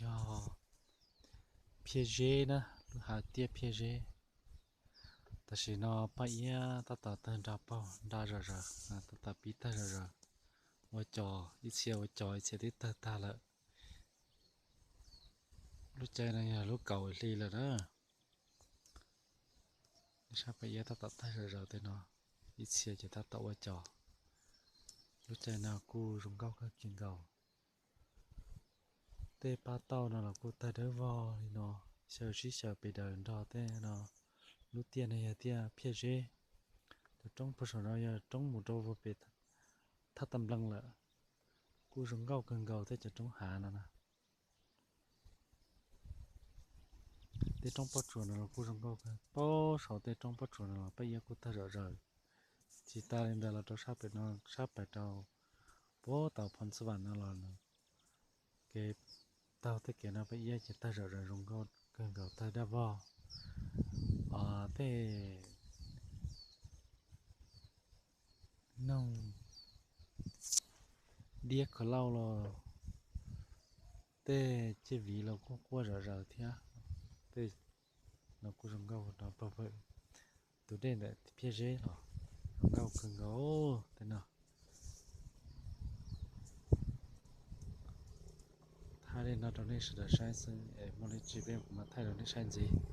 yog Phiaj Zeb na, lub hav tiaj Phiaj Zeb. Tam sim no Paj Iab tab tom tawg nra paug nra zom zaws, tab tom pib tawg zom zaws, ua cos, ib txhia ua cos ib txhia twb tawg tag lawm. Lub caij no yog lub kaum hli lawm na. Sab Paj Iab tab tom tawg zom zaws tej no, ib txhia ces tab tom ua cos. Lub caij no kuj zoo nkauj kawg kiag nkaus. Tej pab tauj no los kuj tawg dawb vog li no, xyaw sib xyaw pes daws nrog tej no. Lub tiaj no yog tiaj Phiaj Zeb. Cov roob puag saum no yog roob mus rau pem Thaj Tag Nplees lawm. Kuj zoo nkauj kawg nkaus tej cov roob hav no na. Tej roob pob tsuas no los kuj zoo nkauj kawg, puag saum tej roob pob tsuas no los Paj Iab kuj tawg zom zaws. Tsis tas li ntawd los rau sab pem no, sab pem rau puag tau Phoo Xab Vam no los kev taug tej kev no Paj Iab ces tawg zom zaws zoo nkauj kawg nkaus, tawg daj vog. Tej noog diab khaws lauj los tej ceg viv los kuj quaj zom zaws thiab. Tej no kuj zoo nkauj no pawg pawg. Tus dej ntawm Phiaj Zeb los zoo nkauj kawg nkaus tej no. Thaij li no rau nej sawv daws saib xwb es muaj dab tsi peb mam thaij rau nej saib ntxiv.